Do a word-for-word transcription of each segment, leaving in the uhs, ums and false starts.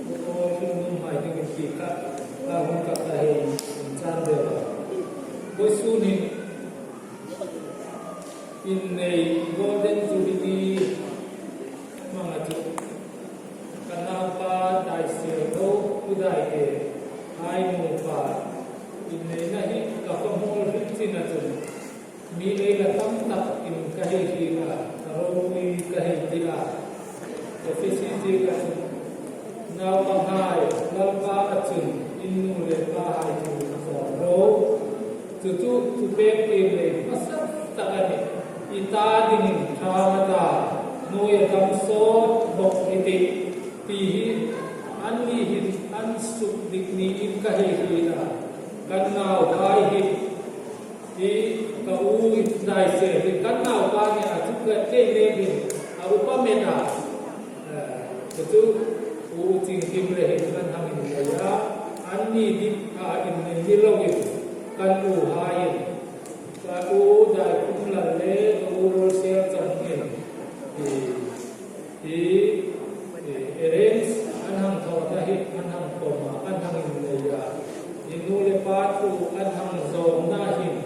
Aw, hringnun hai dingin ti kha, ka hung ka ka hei, in chan deu a. Vawisun hin, innei Golden Jubilee hmang a chu, ka naupa Daisel Ro, Pu Daite, hai nupa, inneina hi ka khawmuol hrim chin a chun, mi ei la tam takin ka hei hril a, ka ropui ka hei ti a. Ka fisi ti ka chun, naupanghai, Lalpa a chun, in nu le pahai chu zawng ro. Chu chu, chu pek ti lei hmasa tak a nih. I ta dingin ṭha a ta, nuoi a dam sawt bawk i tih, ti hi anni hin an suk dik niin ka hei hril a. Kan nauhai hi, hi ka u Daisel hi kan naupa ni a, chu ka kei le hin a upa met a. Eh, chu chu U Chingkim le hin kan hang innei a, anni dik a innei ni loin kan uhaiin, ka u Daikhumlal le ka u Rosel changin, i, i, i arrange an hang thawna hi an hang pawm a, an hang innei a. I nu le pa thu an hang zawmna hin,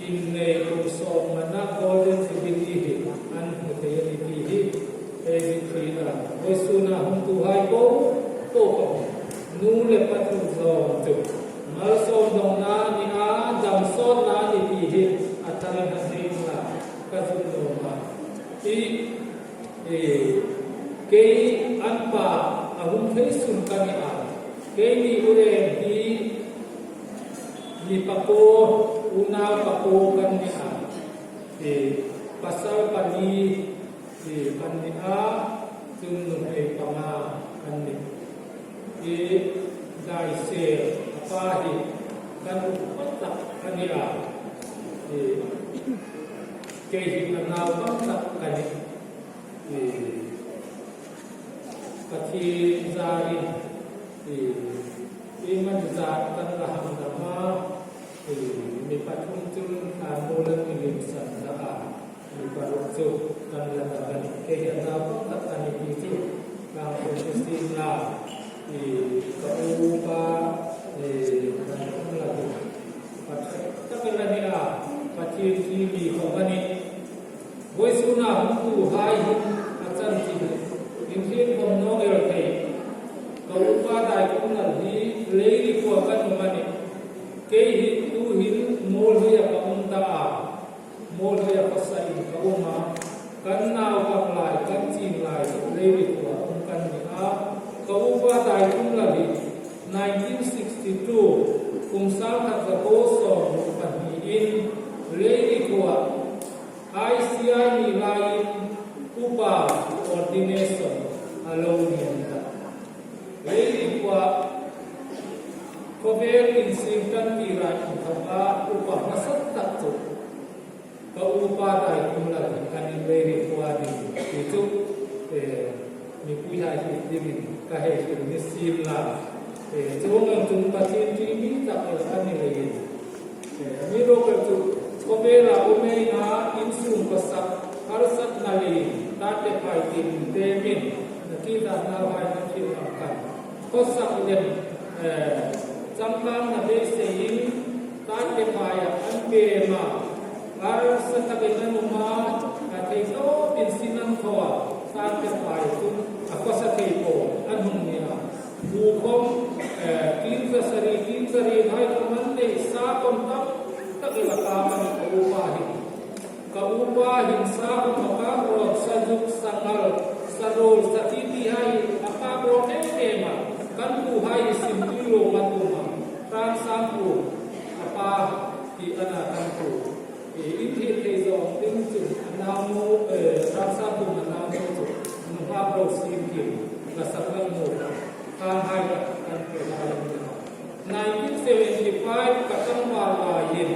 innei kum sawm mana Golden Jubilee hi an hmu thei a nih ti hi ei dik hril a. Vawisuna hungtuhai po po khawm, nu le pa thu zawm chu malsawmdawngna a ni a, dam sawtna a nih ti hi a thar a ni a, ka zuk nuom a. I, e, kei an pa a hung thei sun ka ni a. Keini u reng hi mi pakuo, unau pakuo kan ni a. E, pasal pali, e, kan ni a, chun nuhmei panga kan nih. E, Daisel a pa hi kan upa tak a ni a. E, kei hi a naupa tak ka nih. E, Pathien zarin, e, iemani zat kan la hang dam a, e, mi pathum chun kan mulan mi limsan ta a, mi paruk chu kan la dam a nih. Kei hi a naupa tak ka nih ti chu kan hung hriet sien la, e, ka upa, e, kan hung la dam. Pakhat tak a ni a, Pathien ṭi mi khawm a nih. Vawisuna hungtuhai hin a chanchin in hriet khawm naw el thei. Ka upa Daikhumlal hi Leiri khuoa kan um a nih. Kei hi tuhin Muolhoia ka um ta a. Muolhoia khawsa in ka um a. Kan naupang lai, kan ching lai chu Leiri khuoa um kan ni a. Ka upa Daikhumlal hi nineteen sixty-two, kum sangkhat zakuo sawmruk pahni in Leiri khuoa I C I ni laiin upa ordination a lo ni a ni ta. Leiri khuoa khawvel insiem kan ti lai inthawka upa hmasa tak chu ka upa Daikhumlal hi a nih, Leiri khuoa ding ti chu, eh, mipuihai hriet dingin ka hei hril ni sien la. Eh, chuong ang chun Pathien ṭi mi tak el a ni leiin, eh, amiruokchu khawvela um ei na insung khawsak harsatna leiin tate phai tin te min na ti ta nauhai na thil ang kan khawsak lem, eh, changkangna beiseiin tate phaia an pem a, harsa takin an um a, a thei tawpin sin an thaw a, tate phai chun a khawsa thei po an hung ni a. Bu khawm, eh, tin za sari, tin za riethai khawm an nei, sa khawm tam tak el a kap a nih ka upa hin. Ka upa hin sa khawm a kap rawt, sa zuk, sa ngal, sa rawl, sa titihai a kap rawt em em a. Kan puhai hi Simtui Luong an um a. Hrangsangpu a pa hi a na kan pu. E, in hriet thei zawng ding chun a naunu, eh, Hrangsangpu a naunu chu nunghak ro Simkim, Lasak Lalnu, khanghai kha kan pe lai an ni a. Nineteen seventy-five ka tlangval laiin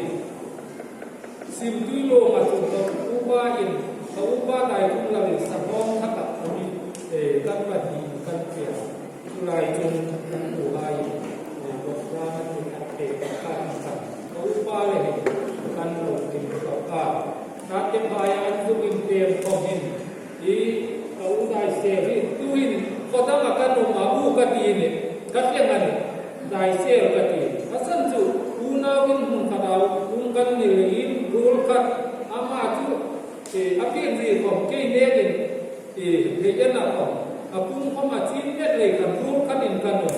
Simtui Luonga chun ka upa in, ka upa Daikhumlal in sanghawng thak a mi, eh, kan pahni kan pe a. Chu lai chun kan puhai, eh, bawk ram an ti khat pek kha an kan. Ka upa le hin kan lo ding tawk a. Tate phaia an zuk inpem khawm hin, i, ka u Daisel hi tuhin khaw danga kan um a, bu ka Ka ti ni, ka thleng a nih, dai sel ka ti. A san chu, unau in hmun khat a um kan ni leiin, ruol khat ama chu, eh, a pieng ri khom kei nekin, eh, hei en a khom, a pung khom a chin met lei khan ruol khatin kan um.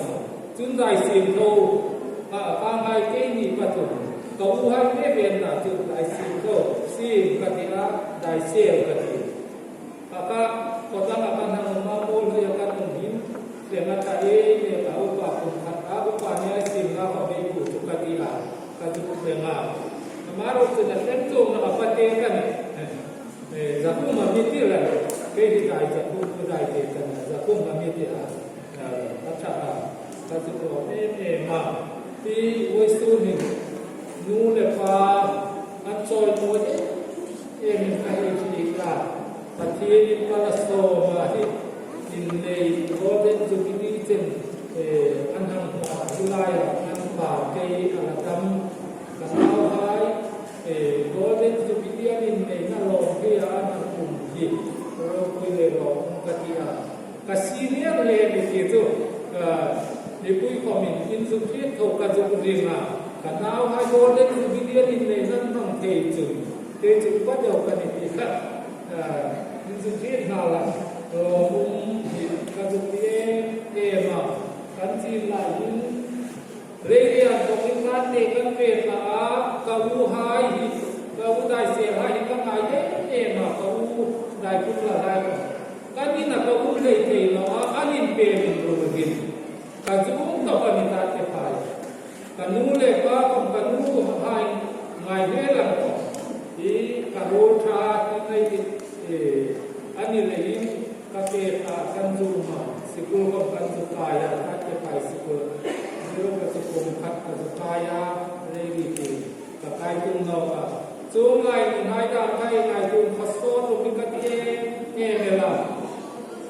Chun dai siem tho, a, a pangngai keini pathum. Ka uhai ve ve na chu dai siem tho, siem ka ti a, dai sel ka ti. Kha kha, kotlang a kan hang um a, mawl hlui a kan um hin, thleng a ta e, ne ka upa pum khat a, upa nia siem la ka bei ku chu ka ti a, ka zuk thleng a. Amarawh chun a thleng chuong a pate ka nih. Eh, zakum a mi ti la, kei hi dai zakum, ku dai te ka nih, zakum a mi ti a. A ṭha a, ka zuk lawm em em a. Hi vawisun hin nu le pa an chawimawi em em in ka hei hriet a. Pathienin mal a sawm a, hi innei Golden Jubilee chen, eh, an hang hmu a, hi laia an pa kei a la dam. Ka nauhai, eh, Golden Jubilee an inneina lawm hi a an hang um hi ropui le lawm ka ti a. Ka senior le mi ti chu, ka mipui khomin in zuk hriet tho ka zuk ring a. Ka nauhai Golden Jubilee an inneina an hmang thei chun, kei chu upa deu ka nih ti kha, ah, in zuk hriet nghal a. Lawmum hi ka zuk ti em em a. Kan chin lai hin, Reirian bawkin kan te kan ve ta a, ka uhai hi, ka u dai sel hai hi ka ngai em em a, ka u dai pum la lai ka. Kan ina ka u lei thei naw a, an in pe min ru hin. Ka zuk tawp a ni ta te phai. Ka nu le pa khom ka nu hai ngai hmel ang khom. Hi ka ruol ṭha hi ngai ti, eh, a ni leiin, Ka ke ta kan zu ma, sikul khom kan zu kai a, ka ke kai sikul. Zero ka zu kum khat ka zu kai a, ready ti. Ka kai tum naw ka. Chuong lai ni hai da kai lai tum kha sawt um ka ti em em a.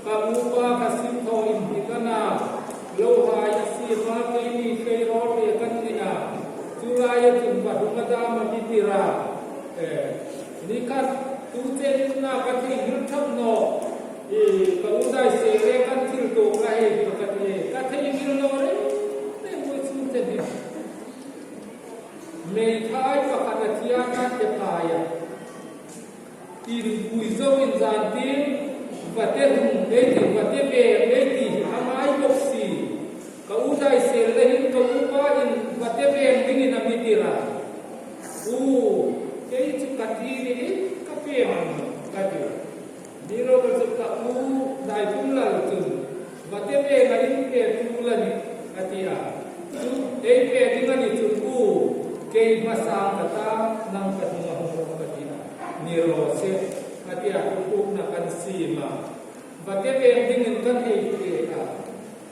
Ka upa ka sim thaw in ti ka na. Lo hai a si ma keini fei rawl ve kan ni a. Chu lai a chun ka hung a dam a mi ti ra. Eh, ni khat tu chen na ka thei hil thap naw. I, ka u dai sel le kan thil tuok ka hei hil ka ti, ka thei hil naw reng reng vawisun chen hi. Meithai pakhat a thi a, kan te phai a. Inpui zo in zan tin, vate hung ei ti, vate ve ei ti hi a ngai bawk si. Ka u dai sel le hin ka upa in vate veng dingin a mi ti ra. U, kei chu ka thi ni, ka pe mang ka ti. Ni lo ka chu ka u dai tum lal chun, vate venga in pe tu la ni, ka ti a. Chu ei pe ding a ni chun u, kei hmasa ka ta, nang ka hnunga hung rawh ka ti a. Ni raw se, ka ti a, tu pukna kan siem a. Vate veng dingin kan hei pe a.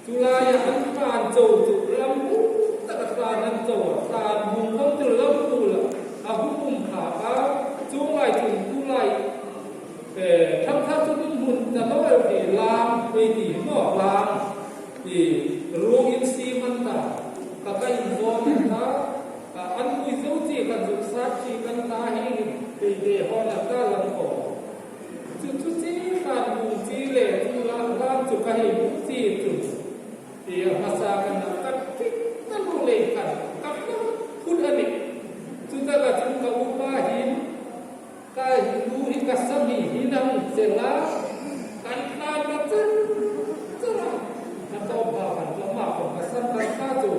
Chu laia an tlan chau chu lam bul taka tlan an chau a, tlan bung khom chu lam bula a hung um kha a, chuong lai chun tu lai, eh, thangthar chu ding hmun ta naw el ti lang, ei ti hi maw lang, ti ruong in siem an ta, ka ka in zawm an ta, ka an pui zo chi kan zuk sat chi kan ta hi, ti te hawn a ka lang ko. Chu, chu chi khan hmu chi le, chu la, lam chu ka hei hmu chi chu. Ti a hmasa khan a ka thik ta lo le khan, ka ka phut a nih. Chu taka chun ka upa hin, ka hi nu hi ka sami hi nang che la, kan tlan ka char char a. Ka tawp a khan ka ma khan ka sam kan ta chu.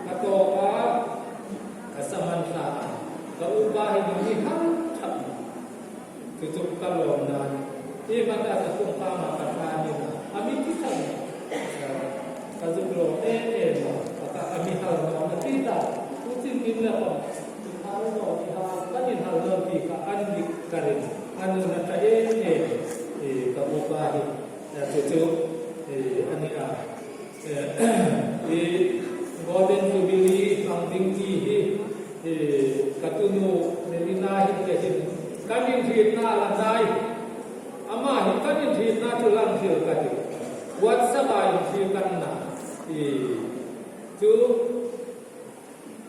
Ka tawp a, ka sam an ta. Ka upa hi mi hal thap. Chu chu ka lawmna a nih. Ei ma ta ka kum ka ma ka ta ni na. A mi ti thang. Ka zuk lawm em em a. Ka ka a mi hal lawm na ti ta. Tu chin kim le ko. Tu hal lawm ti hal. Ka ni hal lawm ti ka an dik ka ring. An na ta em em. Ei ka upa hi. Chu chu. Ei a ni a. Eh, i Golden Jubilee hmang ding ti hi, eh, ka tunu Melina hin le hin, kan inhrietna a la ngai. Ama hi kan inhrietna chu lang hril ka ti. WhatsApp-a inhriet kan na. Eh, chu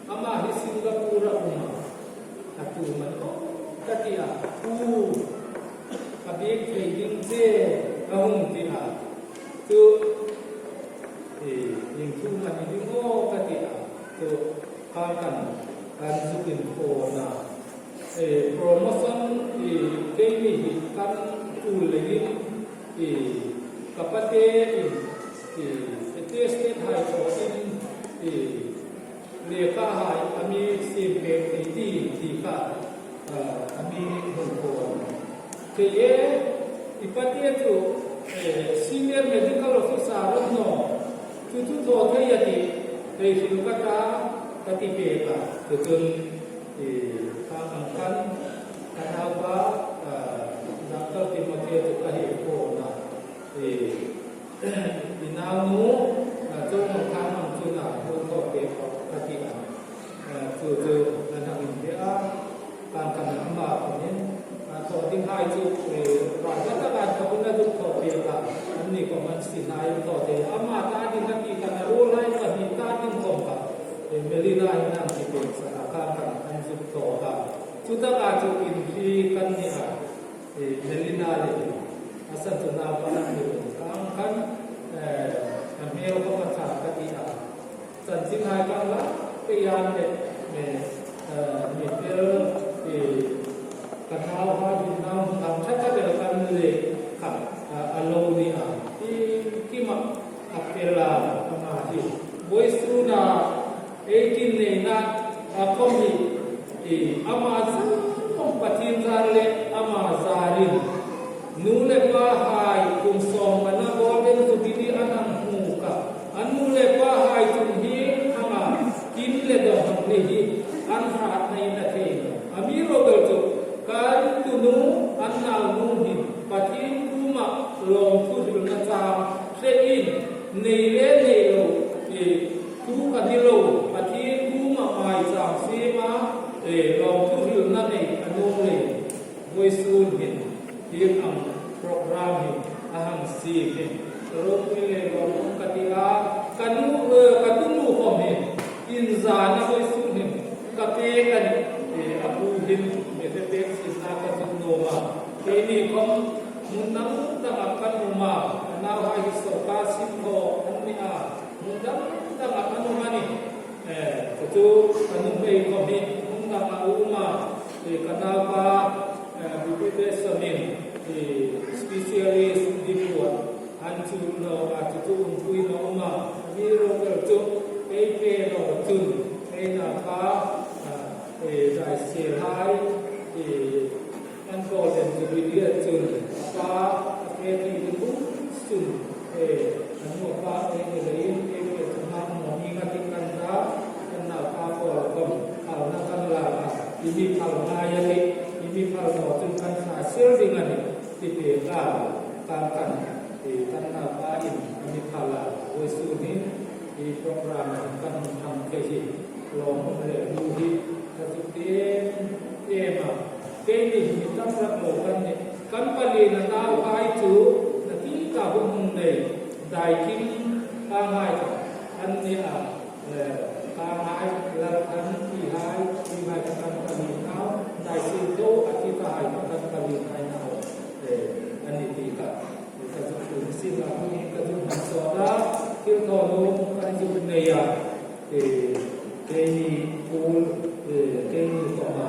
Ama hi Singapore-a um a, a tu man aw ka ti a, u, ka biek thei ding che, ka hung ti a. Chu, Chu mani ding aw ka ti a, chu khang khan kan zuk inphawna. E, promotion, e, keini hi kan tul leiin, e, ka pate'n, e, attested hai tawkin, e, lekha hai a mi siem pek thei ti, ti kha, a, a mi hung ko. Kei e, i pate chu, e, senior medical officer a ni naw. Chu chu thaw thei a tih, hei hril ka ta, ka ti pek a. Chu chun, e, ka ang khan, ka naupa, a, Doctor Timothy chu ka hei phone a. E, i naunu, a, Chawngmangthang ang chun a, lo thaw pek ka ti a. A, chu chu, a, nang inbe a, kan kan ama khawmin, a, thaw ding hai chu, e, private a kan thaw na chu thaw pek a. Anni khawm an sin hai thaw thei. Ama ta ding a ti khan a ruol hai pahni ta ding khawm kha. E, Melina hin an ti pek sa a, kan kan an zuk thaw a. Chu taka chu inhri kan ni a. E, Melina le a san chu naupa an ni lo. Khang khan, e, a hmel khawm a ṭha ka ti a. Chanchin hai kan la, kei an le, e, e, mi fel, e, ka nauhai hin nau hang ṭha ka le kan le kha, a, a lo ni a. I, kima a fel a, ama hi. Vawisuna, ei kin neina a khawm hi, e, ama zârin, Pathien zâr le ama zârin, nu le pahai kum sawm mana Golden Jubilee an hang hmu kha. An nu le pahai chun hi hang a, kin le dawng hang nei hi an hrat nei na thei. Amiruokchu kan tunu, an naunu hin Pathien kuoma lawmthu hrilna chang hrein, nei le nei lo, e, thu ka ni lo, Pathien kuoma maicham siema, e, lawmthu hrilna nei a nuom leiin, vawisun hin, hieng ang program hi a hang siem hi, ropui le lawmum ka ti a, ka nu, e, ka tunu khawm hin, inzana vawisun hin, ka pek a nih, e, a pu hin, mi fe pek siemna ka zuk nuom a. Keini khawm, hmun dang danga kan um a, a nauhai hi sawrkar sin thaw an ni a, hmun dang danga kan um a nih. E, chu chu ka nuhmei khawm hi hmun danga a um a, e, ka naupa, e, B B B Samin, e, specialist dipua an chu naw a, chu chu umpui naw um a, amiruokchu ei pe naw chun, ei naupa, a, e, dai sel hai, e, an Golden Jubilee chun, a pa, a pe ti ni kum sun, e, a nu a pa, e, ni leiin, e, pe tu ma mo ni ma ti kan ta, kan naupa ko kom, hal na kan la ka, i mi phal ngai a ti, i mi phal naw chun kan sa sel ding a nih, ti pek a, kan kan, e, kan naupa in, a mi phal a, vawisun hin, e, program kan hang thei hi, lawmum le hlu hi, ka zuk ti em em a. Keini hi mi tam rak lo kan nih. Kan pali nauhai chu, nakie ka hung nei, Daikim ka ngai ta. An ni a, e, ka ngai, Lalthanpi hai, ti hai ka kan pali nau, Daisintho a ti ka hai ka kan pali ngai nau. E, an ni ti ka. Ka zuk tu si la, ka zuk man so la, thil thaw nuom kan zuk nei a. E, keini kul, e, keini khawma,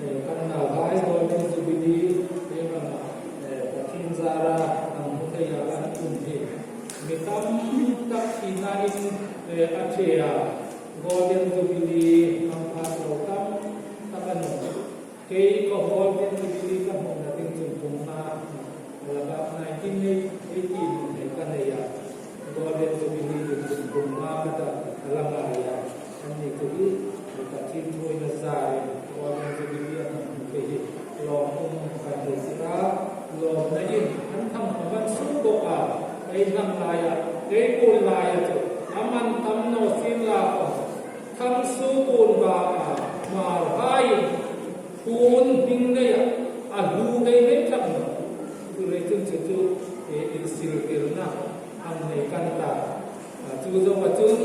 e, kan nauhai Golden Jubilee, e, kan, e, Pathien zâra, kan hmu thei a kan um hi. Mi tam tak thina in, e, a ṭhe a, Golden Jubilee, hang pha lo tam tak an um. Kei ka Golden Jubilee ka hmuna ding chun kum nga, a la ka nineteen eighty nei ka nei a. Golden Jubilee ding chun kum nga ka ta a la ngai a. Anni chu hi, Pathien thuoina zârin, Golden Jubilee a hmuna kei hi. Lawmum kan hei ti a, lawmna in, an tham a man su bawk a. Ei hnam laia, ei kuol laia chu, a man tam naw sien la khawm, Thangsuo kuon baka Hmar haiin kuon hming neia a hlu ngei ngei tak naw. Chu le chun chu chu, e, insiltirna hang nei kan ta. A, chu zoa chun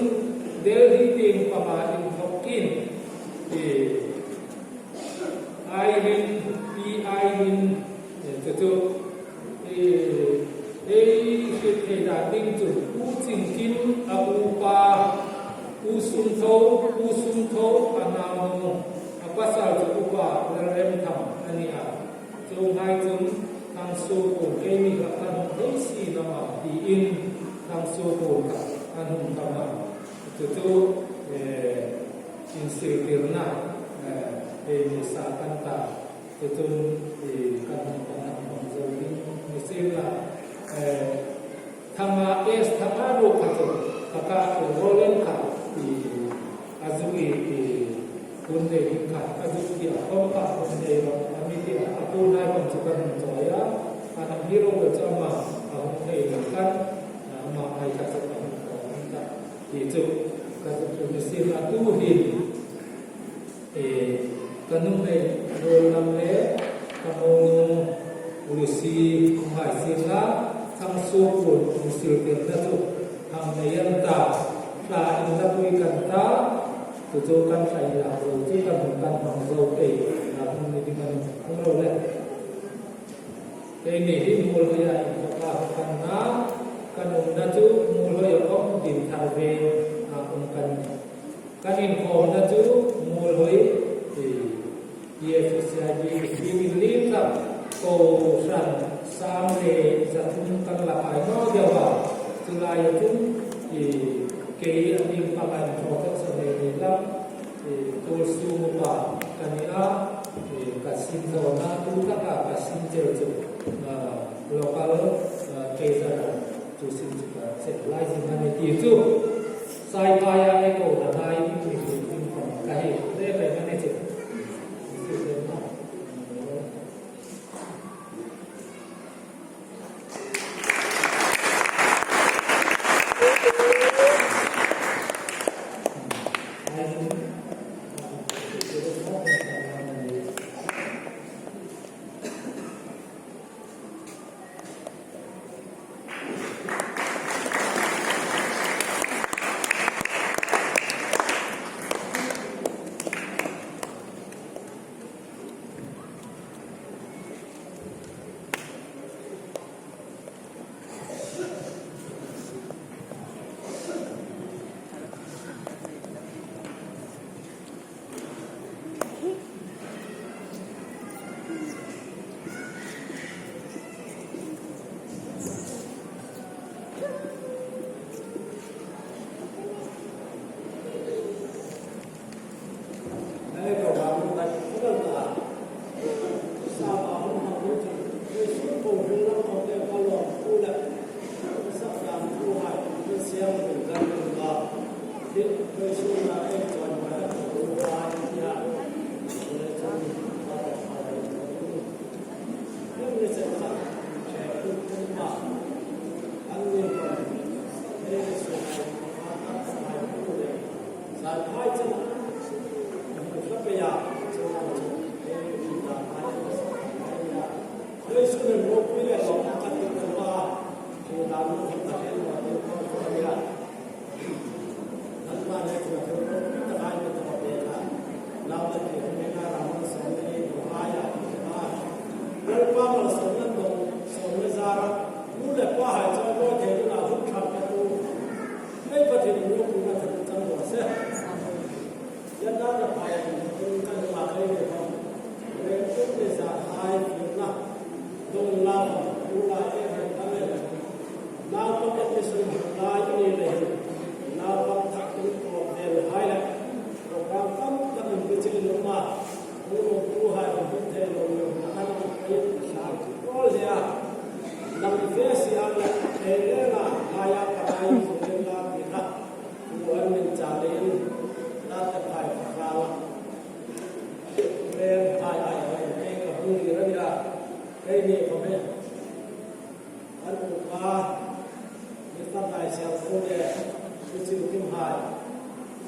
Delhi tieng panga inthawkin, e, Irene, Pi Irene, e, chu chu, e, ei hriet thei dan ding chu Pu Chingkim a upa Pasal chu Upa Lalremthang a ni a. Chuonghai chun Thangsuopuon keini kha kan hung thei si naw am tiin Thangsuopuon kha an hung kam a. Chu chu, eh, insiltirna, eh, ei ni sa kan ta. Chu chun, eh, kan hung kan hang hmang zo ding ni sien la, eh, Thanga S Thanga ruok kha chu, Thanga chu Roland kha, i, a zu i, i, hun nei ding kha, a zu tia khom kha, hun nei ro, a mi tia, a puonhai khom chu kan hung chawi a, a hnam hi ro chu ama, a hung nei lo khan, ama hai kha chu kan hung chawi kha. Ti chu, ka zu tu ni sien la tu hin, E, ka nuhmei Lawlam le ka monu Lucy hai sien la, Thangsuopuon insiltirna chu hang nei an ta, tla inlapui kan ta, chu chu kan tlai la, chu chu kan hung kan hmang zo pei, la hung ni ding a ni, hung ro le. Keini hi Muolhoia inthawka kan na, kan umna chu Muolhoia khom din thar ve, a, um kan ni. Kan inkhawmna chu Muolhoi, eh, P F C I D, P F C I D, Lingkap, kohran, sang le zathum kan la kai naw deu a. Chu laia chun, eh, kei a ding pangan thaw tak sa le le lam, eh, Tuolsuong upa ka ni a, eh, ka sin thawna tu taka ka sin cheu chu, ah, local, ah, treasurer. Chu sin chu ka chep lai zing a ni ti chu. Saipaia ei ko ta nai mi hrim hrim khom ka hei hril ve a ni chu. Naupang tak in ko vel hai le, program tam tak in bichil luma, program tu hai hung thei lo, na kan hung thei sa ko le a. Nang ve si ang le, e le na, hai a ka hai su le na, ni ka. Ku an min cha le in, na ta kai ka la. Ren hai ai ai, e ka hung ni ra ni ra. Keini ko me. An upa, Mister Dai Sial Tho le, Mister Kim hai.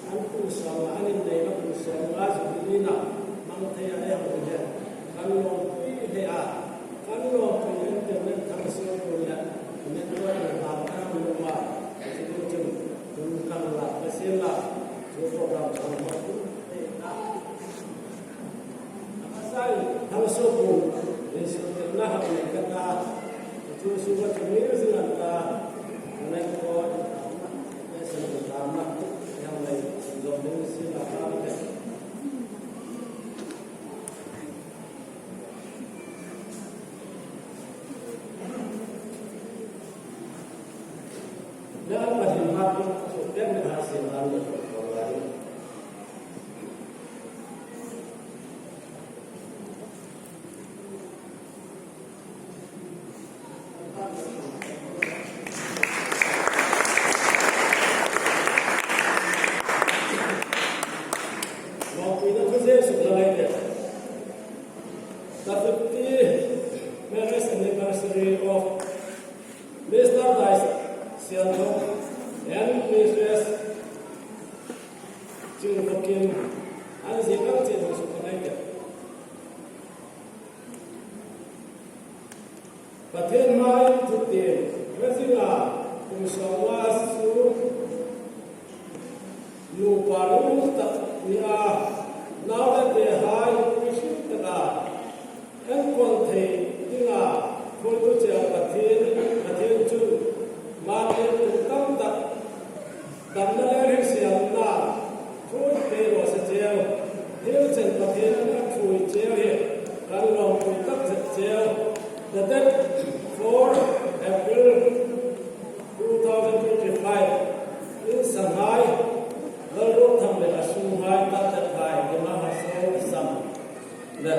An pu sawm, an inneina pu sawm nga zu ni na, mang thei a le hang le. Kan lawmpui le a, kan lawmpui en te men kan sawm le, men ko le ta kan lo ma. Chu chu tun kan la, ka sien la, chu program kan ko. Sai, Thangsuopuon, insiltirna hang nei ka ta, chu sunga chu mi zing an ta, nei ko, nei sin ta ma, hang nei, zong ding sin la ta, Nang Pathien hma chu pek ni ha sin an lo ko lai. Lawmpuina thu zing suk la ngai te. The fifty marriage anniversary of Mister Dai Sialthawk and Mistress Ching Thokin an zing ang che suk la ngai te. Pathien hmain thutiem hre zinga kum sawmnga su nupa ringum tak ni a, nau le tehai hring taka enkawl thei dinga thuoitu chel Pathien, Pathien chun mate kum tam tak damna le hriselna thuoi pei raw se cheu. Thil chen Pathienin a thuoi cheu hi kan lawmpui tak zet cheu. The date, four April two thousand twenty-five, in sanghai, lalruok tham le a sunghai tak tak hai, Dima Hasao Assam. Le,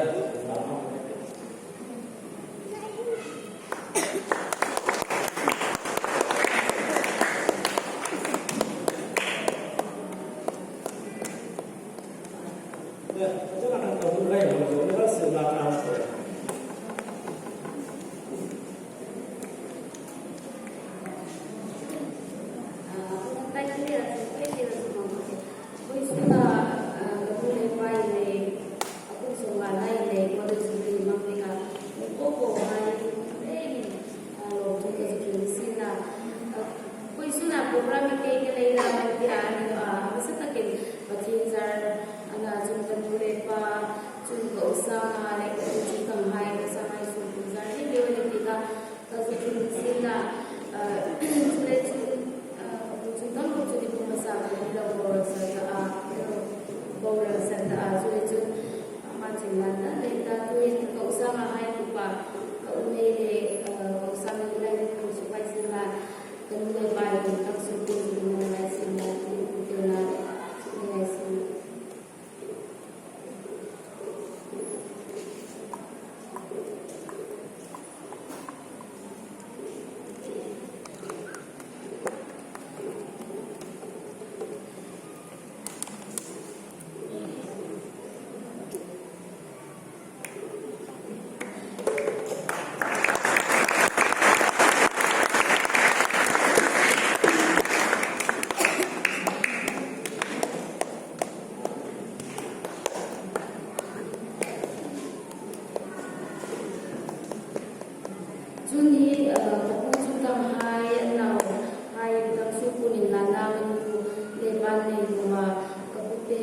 Vawisuna program hi kei ka lei la, a, a hmasa takin Pathien zar a na chun ka nu le pa, chun ka u Sanga le ka u Chingthanghai, ka Sanghai sung ka zar hi leo le tika ka zu kin sin la, a, chu le chu, a, ka u Chingthanghai chu ni kum masa ka lo boral sa ta a, lo boral sa ta a, chu le chu ama chin lan ta le ta tu in ka u Sangahai tu pa, ka u nei le, a, ka u Sanga le ka u Chingthanghai sin la, Kan le bai kan tak su tu ni na lai sin na, ni ku te na, ni lai sin na. Chun hi, eh, ka pu Chingthanghai, an nauhai, an tak su puon inlanna min pu le ban nei nuom a, ka pute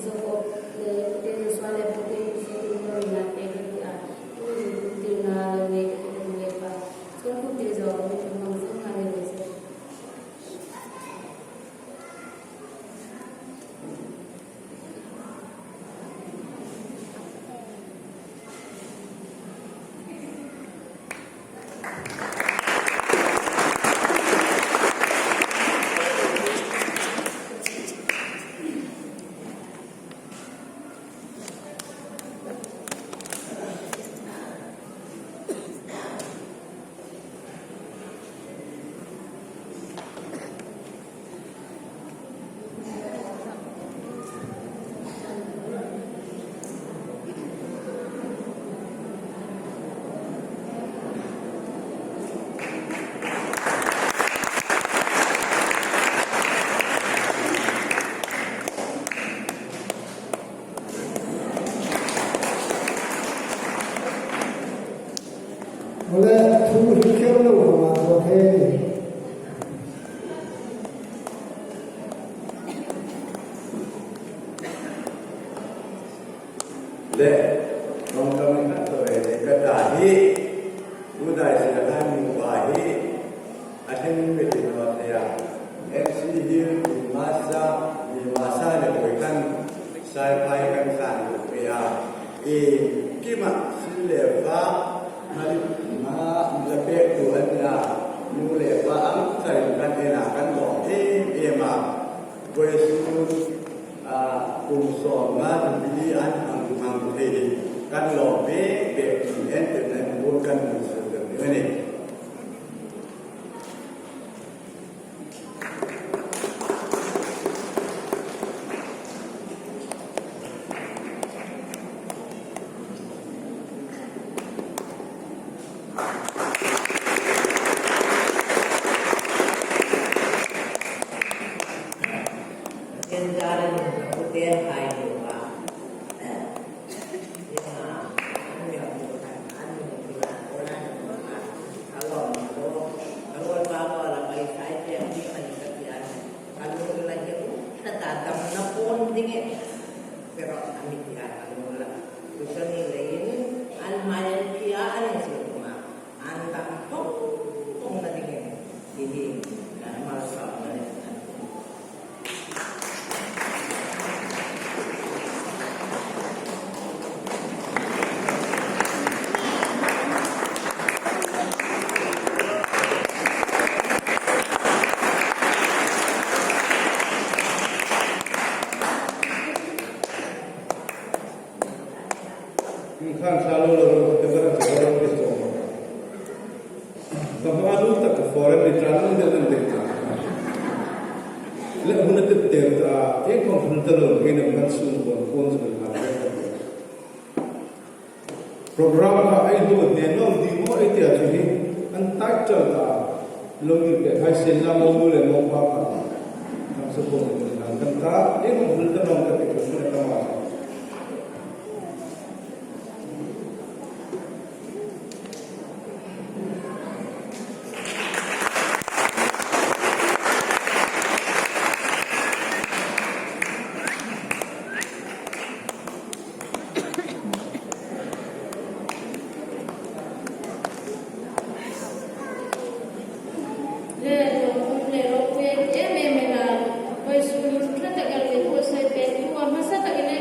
Jacob le pute Joshua le pute Kusi tin lo inlan pek ka ti a, tu in pu tirna lo nei ka ti ka nu le pa. Chun pute Jacob min pu mang sung na le le se. Ole, thu hi kher lo ma thaw thei. Le, ṭawngṭai min hang thaw ve le ka ta hi, Pu Daisielhai nupa hi, a thleng mi ti naw thei a. M C Hill, Dimasa, Dimasa le voi khan, Saiphai kan san lo ve a. Iengkima sin le va, ma, ma, la pek tu an na, nu le pa ang sai kan en a, kan Lawmna bili an hmang hmang thei hi kan lawm bek bek ti en tirna buon kan hmu suok deu ding a nih. Ken darin ka pute hai lo ba. Ina, an mi a pute hai, an mi a pute hai, ola na ma ka. Ka lo ma lo, ka lo ba ba la bai sai te mi ka ni ka ti an. Ka lo la he u, ta ta dam na pon ding e. Pero a mi ti a ka lo la. Tu sa ni le in, an ma yan ti a an si ma. An dam pong pong na dingin, dingin, ah, malsawmna le. Khan sa lo lo lo, te bara te bara te so. Ka hma lu tak ka forum ni tran nang del nang del ta. Le hun a tep ter ta, e kong hun ta lo, ke nam kan sun bon, kon sun ma. Program kha ai lo ne no di mo ai tia chu hi, an title ta, lo mi ke khai sen la mo lu le mo pa pa. Kan sa bon kan ta, e kong hun ta lo ka te ko ne ta ma. Le, le, lo, le, lo, pe, em, em, em, la, vawisun hun ṭha tak el le, ko sai pe, ko a hmasa tak el le,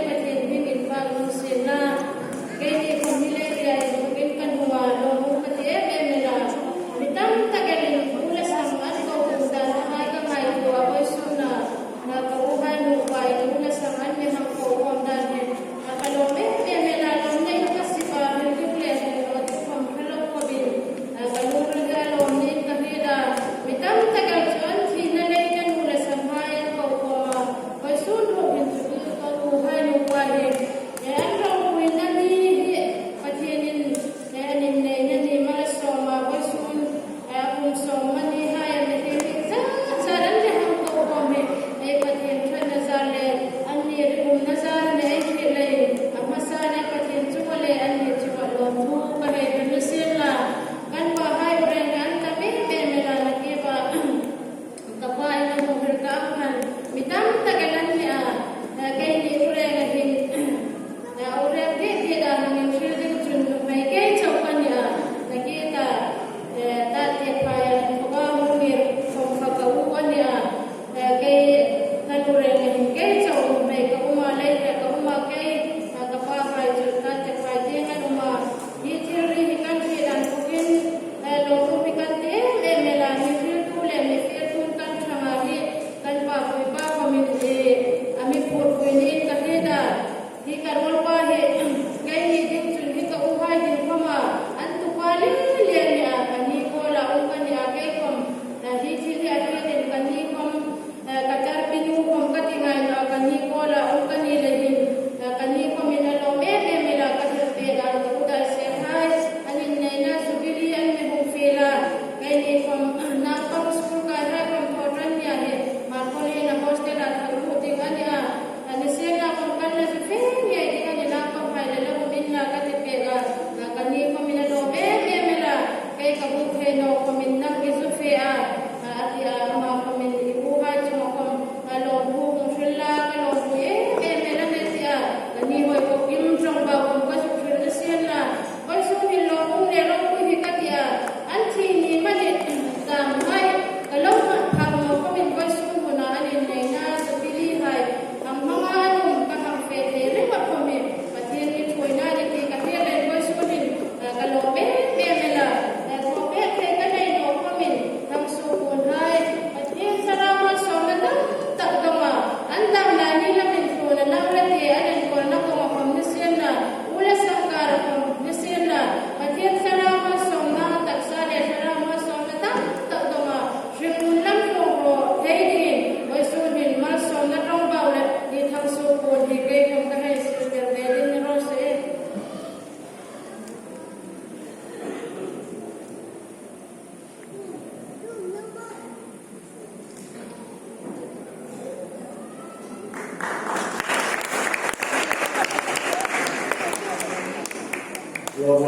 Hun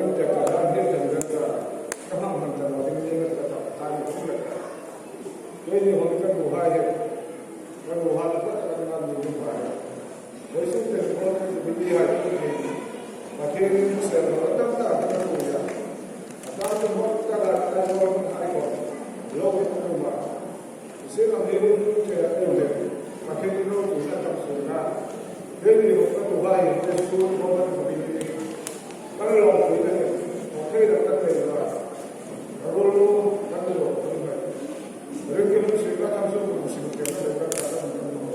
an tek a, dan hi kan kan ka, ka hmang hman ta naw ding ni ka tak ta ni ka tak. Keini hon ka bu hai he. Ka bu hai ka tak na ni ni hai. Voisun te ko te bi ni hai. Pathiennin sel lo tam ta ka bu ya. A ta tu mo ta ka ta ko hai ko. Lo ko ma. Sila mi hun hun che a tel le. Pathiennin lo tu na tam su na. Keini hon ka bu hai he. Voisun ko ka bu ni. Kan lawmpui kan ni, thei rak kan nei a, a ruol ruol kan ni lawmpui kan ni. Ring ki lung sing ka tham sung lung sing ke na le kan ka kan kan lawmpui.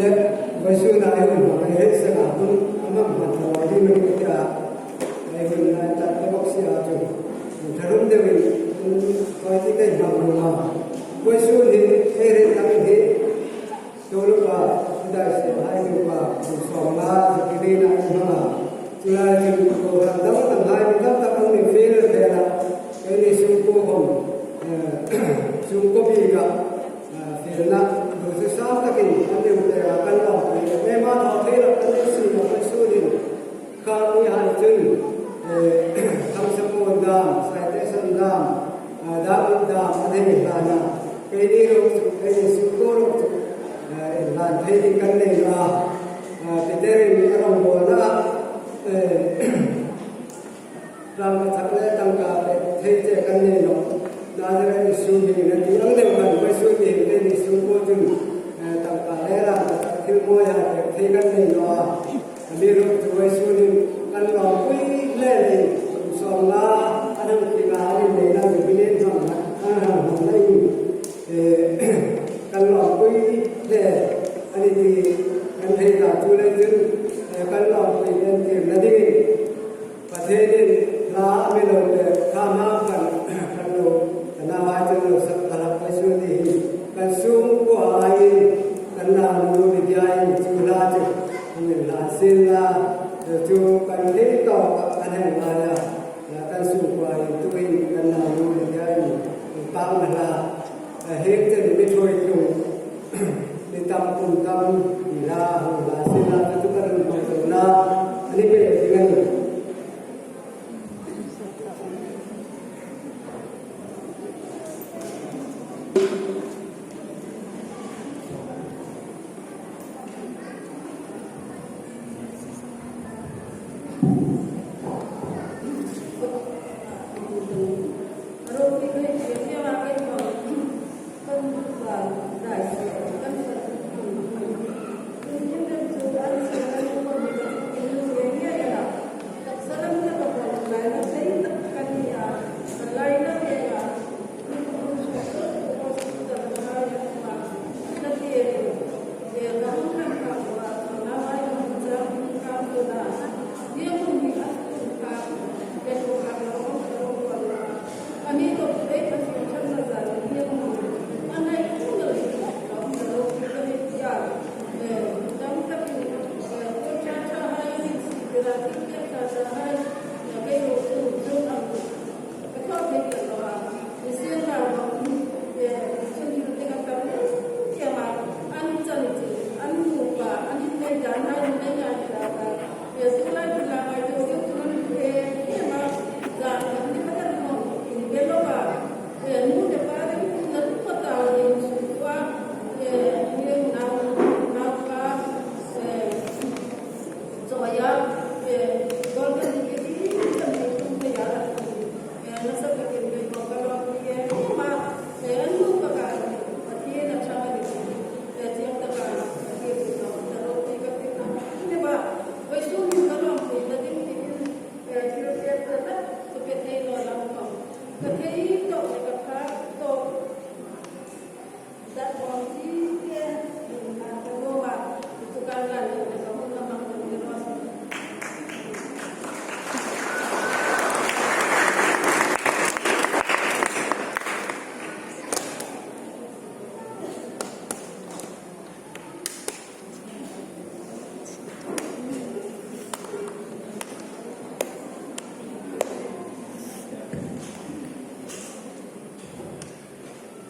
Le, vawisuna ei hun hmang ei hei seng a hun, a hmang hman ta naw ding ei ti a. Ei hun lai tak ei bok si a chu. Tharum deuin, um, koi ti kei hmang lo ma. Vawisun hi, ei hei tak hi. Tuluka, dai se hai tuluka, sawm nga, sakini na ei hmang a. Chu lai chun kohran dang dang hai mi tam tak an mi fiel ṭhena. Keini sungkuo hom, eh, sungkuo bika, eh, fielna, dusu sam takin an mi ṭhe a kan lawm. Ei ma thaw thei lo kan ei si lo kan sunin. Kha mi hai chun, eh, Thamsapon dam, Saiteson dam, ah, dam dam, a nei hlana. Keini ruok chu, keini sungkuo ruok chu, eh, inhlan thei ding kan nei naw a. Ah, Peterin a rawngbawlna, eh, tlangpui chak le tangka pe thei che kan nei naw. Nazareth Isu hmingin a ti ang deu khan, vawisun hin keini sungkuo chun, eh, tangka le ram ka chak thil mawi a pe thei kan nei naw a. Amiruokchu vawisun hin kan lawmpui hle leiin, sawm nga a hang ti nga a rin nei na jubilee hmang a, a hang hmang leiin, eh, kan lawmpui hle a ni ti kan thei ta chu le chun, eh, kan lawmpui kan tirna dingin Pathienin hla a mi lo pek kha hma khan, kan lo, kan nauhai chun lo sak ta hlak vawisun ni hin. Kan sungkuo aiin, kan naunu Lydia-in chu hla chu hung inhlan sien la, chu kan thei tawk a hang ngai a. Kan sungkuo aiin tuhin kan naunu Lydia-in pakna hla. A heng chen mi ṭhuoi tlung, mi tam kum tam, mi hla hung hlan sien la, chu kan hung hmang zo na, a ni pei ding a nih.